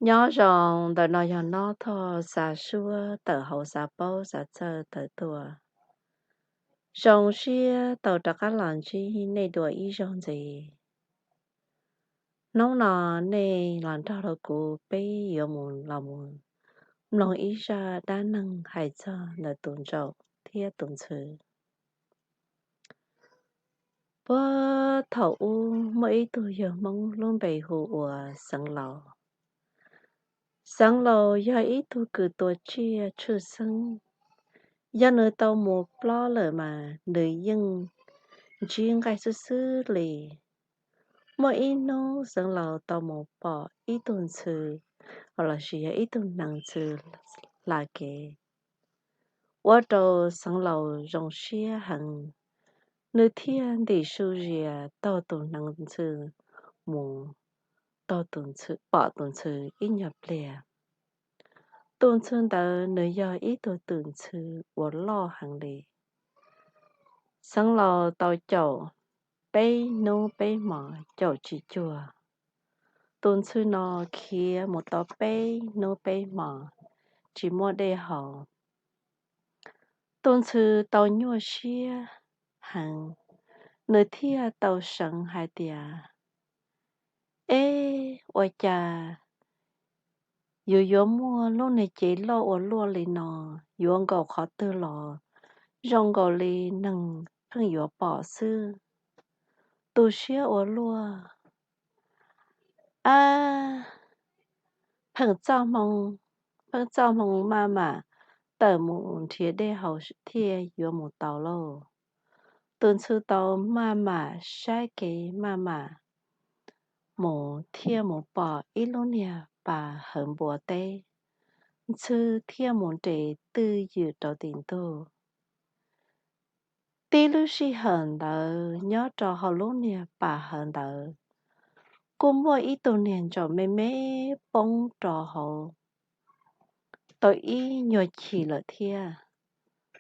Nyob zoo, ntawm no yog Nob Thoj xa suab tawm hauv xav paub xav txhawj tawm tuaj. Zoo siab tau rov qab los ntsib nej dua ib zaug ntxiv. Hnub no nej los nrog rau kuv peb yuav mus los mus mloog ib zaj dab neeg hais txog ntawm tus ntsaum thiab tus ntxhw. Puag thaum ub muaj ib tug yawg Hmoob lub npe hu ua Xeev Laus. Xeev Laus yog ib tug kws tua tsiaj tshwj xeeb. Yog nws tau mus plob lawm mas nws yeej ntsib nqaij xwb xwb li. Muaj ib hnub Xeev Laus tau mus pom ib tug ntxhw, lossis yog ib tug nees ntxhw hla kev, ua rau Xeev Laus zoo siab heev. Nws thiaj ntim su zias taug tus nees ntxhw mus, taug tus ntxhw, pom tus ntxhw ib nyuag pliag. Tus ntxhw ntawd nws yog ib tug twm ntxhw uas loj heev li. Xeev Laus tau caum peb hnub peb hmos caum tsis cuag. Tus ntxhw no khiav mus tau peb hnub peb hmos tsis muaj dej haus. Tus ntxhw tau nyuaj siab heev, nws thiaj tau seev hais tias, Eb, ua cas yus yuav muaj lub niag cev loj ua luaj li no, yuav nkaum qhov twg los zoo nkaus li neeg pheej yuav pom xwb. Tu siab ua luaj. Ab, pheej txoj hmoo, pheej txoj hmoo maj mam tawm mus nrhiav dej haus thiaj yuav mus tau lauj. Tus ntxhw tau maj mam saib kev maj mam mus thiaj mus pom ib lub niag pas hawv npua teb, ntxhw thiaj mus nres twj ywm rau tim ntug. Tib lub sij hawm ntawd nyob rau hauv lub niag pas hawv ntawd kuj muaj ib tug niag ntsaum me me poob rau hauv tau ib nyuag chim lawm thiab.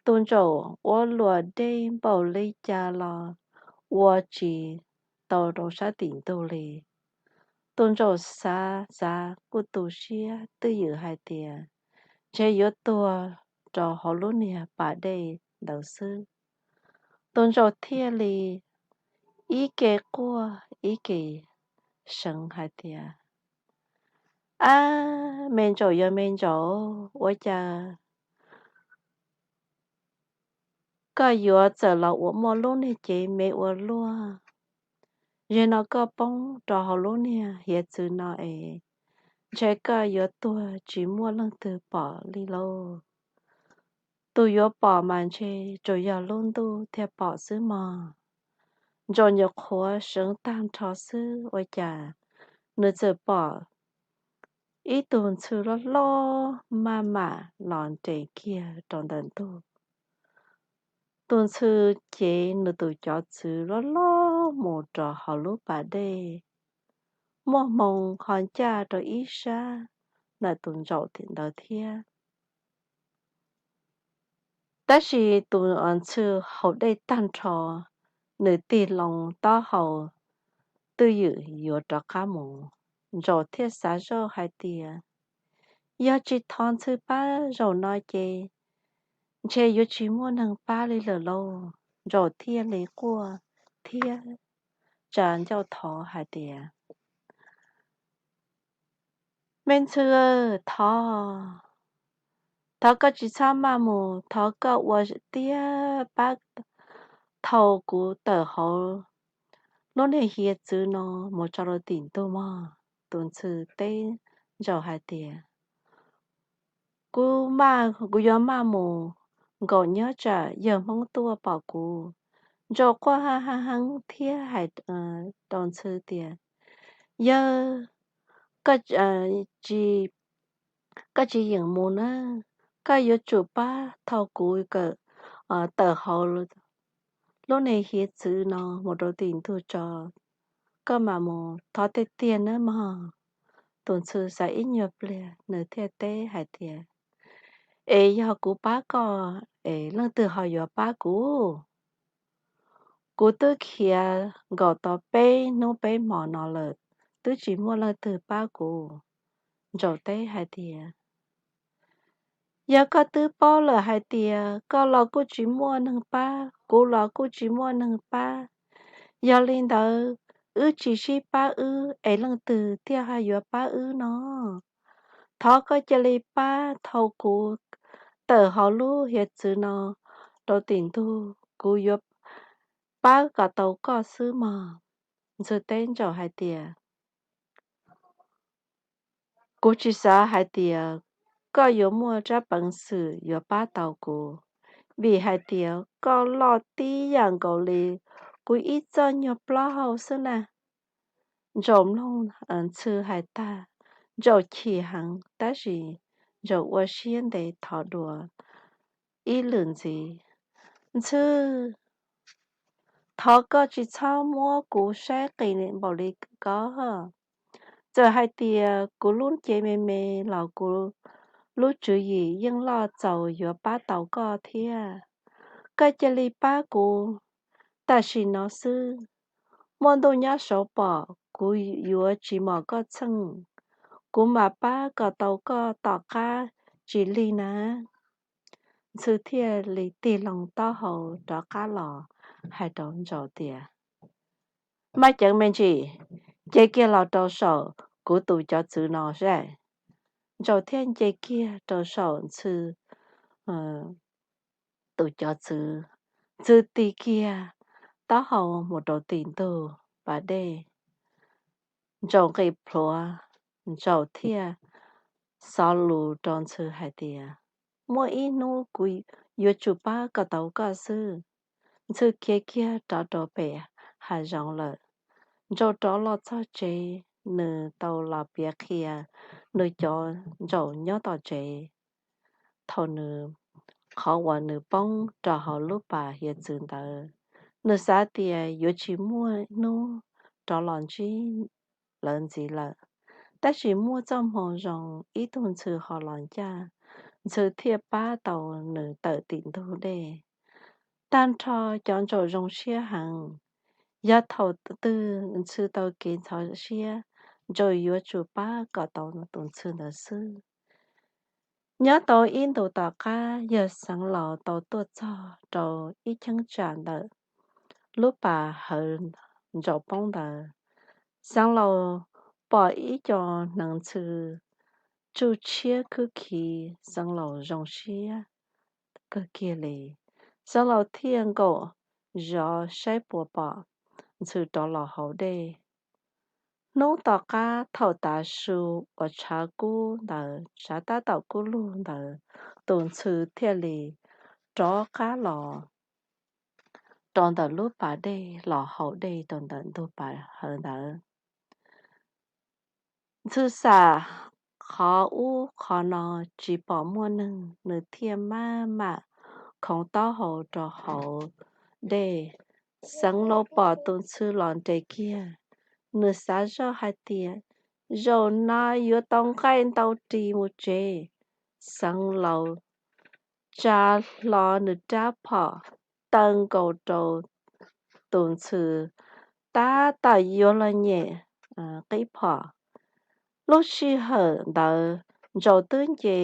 Tus ntsaum ua luam dej npaum li cas los ua tsis tau rau sab tim ntug li. Tus ntsaum xav xav kuj tu siab twj ywm hais tias ntshe yuav tuag rau hauv lub niag pas dej ntawd xwb. Tus ntsaum thiaj li ib ke quaj ib ke seev hais tias, Ab, me ntsaum yog me ntsaum, ua cas koj yuav txawm los ua muaj lub niag cev me ua luaj? Zaum no koj poob rau hauv lub niag hiav txwv no es ntshe koj yuav tuag tsis muaj leej twg pom li lauj. Tus yuav pom mas ntshe tsuas yog lub ntuj thiaj pom xwb mog. Ntsaum nyuam qhuav seev tag nrho xwb ua cas nws txawm pom ib tug ntxhw loj loj maj mam los nres kiag rau ntawm ntug. Tus ntxhw cev nws tus cov txwv loj loj mus rau hauv lub pas dej, muaj hmoo ho ncaj rau ib sab ntawm tus ntsaum ntawd thiab. Tab sis tus ntxhw haus dej tag nrho, nws tig loo taub hau twj ywm yuav rov qab mus. Ntsaum thiaj xav zoj hais tias, Yog tsis thov ntxhw pab zaum no ces ntshe yuav tsis muaj neeg pab li lawm lauj. Ntsaum thiaj li quaj thiab tsa ncauj thov hais tias, Me ntxhw, thov, thov koj tsis txhob maj mus, thov koj ua tiag pab thau kuv tawm hauv lub niag hiav txwv no mus tso rau tim ntug mog. Tus ntxhw teb ntsaum hais tias, Kuv, kuv yuav maj mus nkaum nyob tsam yawg Hmoob tuaj pom kuv. Ntsaum quaj ha ha heev thiab hais rau ntxhw tias, Yawg, koj tsis, koj tsis yeem mus na, koj yuav tsum pab thau kuv kawm tawm hauv lub niag hiav txwv no mus rau tim ntug tso, koj mam mus, thov tiag tiag nawb mog. Tus ntxhw xav ib nyuag pliag nws thiaj teb hais tias, Es yog kuv pab koj es leej twg ho yuav pab kuv? Kuv twb khiav nkaum tau peb hnub peb hmo no lawm, twb tsis muaj leej twg pab kuv. Ntsaum teb hais tias, Yog koj twb paub lawm hais tias koj los kuj tsis muaj neeg pab, kuv los kuj tsis muaj neeg pab, yog li ntawd wb tsis sib pab wb es leej twg thiaj ho yuav pab wb no? Thov koj cia li pab thaum kuv tawm hauv lub hiav txwv no rau tim ntug, kuv yuav pab kom tau koj xwb mog. Ntxhw teb Ntsaum hais tias, Kuv tsis xav hais tias koj yuav muaj tsab peev xwm yuav pab tau kuv, vim hais tias koj loj tib yam nkaus li kuv ib txoj nyuag plaub hau xwb na. Ntsaum mloog Ntxhw hais tag, Ntsaum chim heev tab sis Ntsaum ua siab ntev thov dua ib lwm ntxiv, Ntxhw, thov koj tsis txhob muab kuv saib qis npaum li ko. Txawm hais tias kuv lub cev me me los kuv lub tswv yim yeej loj txaus yuav pab tau koj thiab. Koj cia li pab kuv tam sim no xwb. Muaj ntuj nyob saud pom kuv yuav tsis mos koj txheej. Kuv mam pab kom tau koj tom qab tsis lig na. Ntxhw thiaj li tig loo taub hau rov qab los hais rau Ntsaum tias, Maj ceev me ntsis, nce kiag los rau saum kuv tus cov txwv no saib. Ntsaum thiaj nce kiag rau saum Ntxhw tus cov txwv. Ntxhw tig kiag taub hau mus rau tim ntug pas dej. Ntsaum nqis plhuav, Ntsaum thiaj xov lus rau Ntxhw hais tias, Muaj ib hnub kuv yuav tsum pab kom tau koj xwb. Ntxhw khiav kiag rov rau pem hav zoov lawm. Ntsaum rov los txog tsev, nws tau los piav qhia nws cov Ntsaum nyob tom tsev thaum nws, qhov uas nws poob rau hauv lub pas hiav txwv ntawd. Nws xav tias yuav tsis muaj hnub rov los ntsib lawv ntxiv lawm, tab sis muaj txoj hmoo zoo ib tug Ntxhw ho los ncaj, Ntxhw thiaj pab tau nws tawm tim ntug dej. Tag nrho cov Ntsaum zoo siab heev. Yog thaum twg Ntxhw tau kev ntxhov siab, Ntsaum yuav tsum pab kom tau tus Ntxhw ntawd xwb. Nyob tau ib ntus tom qab, yawg Xeev Laus tau tuaj txog rau ib cheeb tsam ntawm lub pas hawv Ntsaum poob ntawd. Xeev Laus pom ib co hneev Ntxhw tsuj tshiab khwb khiv, Xeev Laus zoo siab kawg kiag li. Xeev Laus thiaj nkaum zov saib puas pom Ntxhw rov los hauv dej. Hnub tom qab thaum tav su uas tshav kub ntawd, tshav tab tom kub lug ntawd, tus Ntxhw thiaj li rov qab los rau ntawm lub pas dej los haus dej rau ntawm ntug pas hawv ntawd. Ntxhw xam qhov ub qhov no tsis pom muaj neeg, nws thiaj maj mam khoov taub hau rau hauv dej. Xeev Laus pom tus Ntxhw los nres kiag, nws xav zoj hais tias, Zaum no yuav tau nqaij ntau ris mus tsev. Xeev Laus tsa hlo nws rab phom taw nkaus rau tus Ntxhw, tab tom yuav los nyem qib phom. Lub sij hawm ntawd Ntsaum twb nce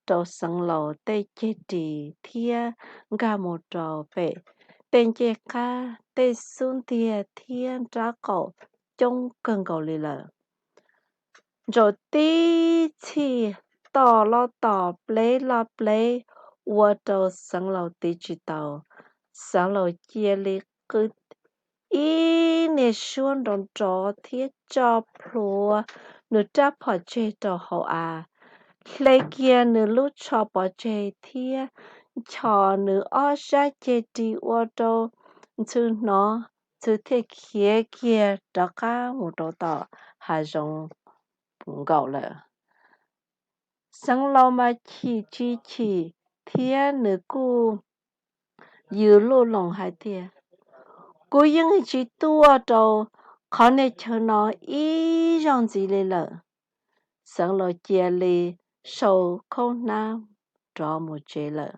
rau Xeev Laus tej ceg ris thiab nkag mus rau pem tej ncej qab, tej xub ntiag thiab nraub qaum coob kawg nkaus li lawm. Ntsaum tib txhij toj los tom, plev los plev, ua rau Xeev Laus tiv tsis tau. Xeev Laus cia li qw ib niag suab nrov nrov thiab tso plhuav nws rab phom tseg rau hauv av, hle kiag nws lub tsho pov tseg thiab nchos nws ob sab ceg ris ua rau Ntxhw hnov, Ntxhw thiaj khiav kiag rov qab mus rau tom hav zoov nkaus lawm. Xeev Laus mas chim tsis chim thiab nws kuj yws luj loos hais tias, Kuv yeej tsis tuaj rau qhov niag chaw no ib zaug ntxiv li lawm. Xeev Laus cia li sau khaub hnab rov mus tsev lawm.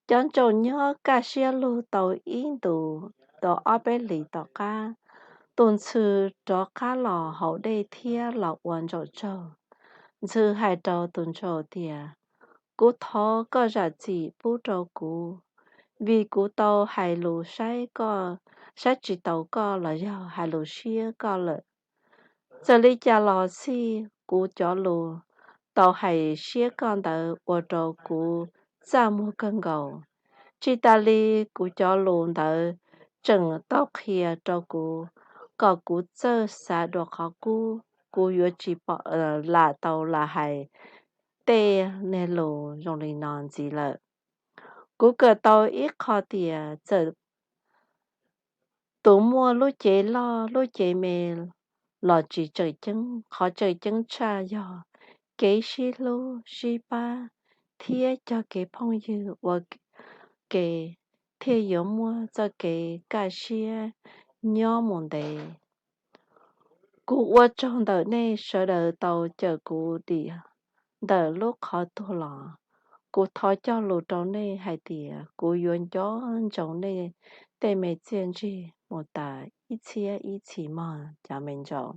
Cov Ntsaum nyob kaj siab lug tau ib ntus, tau ob peb hlis tom qab, tus Ntxhw rov qab los haus dej thiab los ua Ntsaum tsaug. Ntxhw hais rau tus ntsauj tias, Kuv thov koj zam txim pub rau kuv, vim kuv tau hais lus saib koj, saib tsis taus koj los yog hais lus siab koj lawm. Txawm li cas los xij, kuv cov lus tau hais siab koj ntawd ua rau kuv txaj muag kawg nkaus. Tsis tas li, kuv cov lus ntawd tseem tau qhia rau kuv kom kuv txawj xav dua qhov qub. Kuv yuav tsis pom lam tau lam hais tej niag lus zoo li no ntxiv lawm. Kuv kawm tau ib qho tias txawm tus muaj lub cev loj lub cev me los tsis tseem ceeb. Qhov tseem ceeb tshaj yog kev sib hlub sib pab thiab cog kev phooj ywg ua ke thiaj yuav muaj txoj kev kaj siab nyob mus ntev. Kuv ua tsaug ntawm nej sawv daws tau cawm kuv dim ntawm lub qhov tuag los. Kuv thov cog lus rau nej hais tias kuv yuav nco ntsoov nej tej me txiaj ntsig mus tas ib txhiab ib txhis mog cov me ntsaum.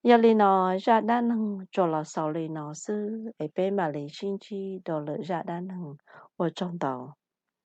Yog li no, zaj dab neeg tsuas los xaus li no xwb es peb mam li sib ntsib dua lwm zaj dab neeg. Ua tsaug ntau.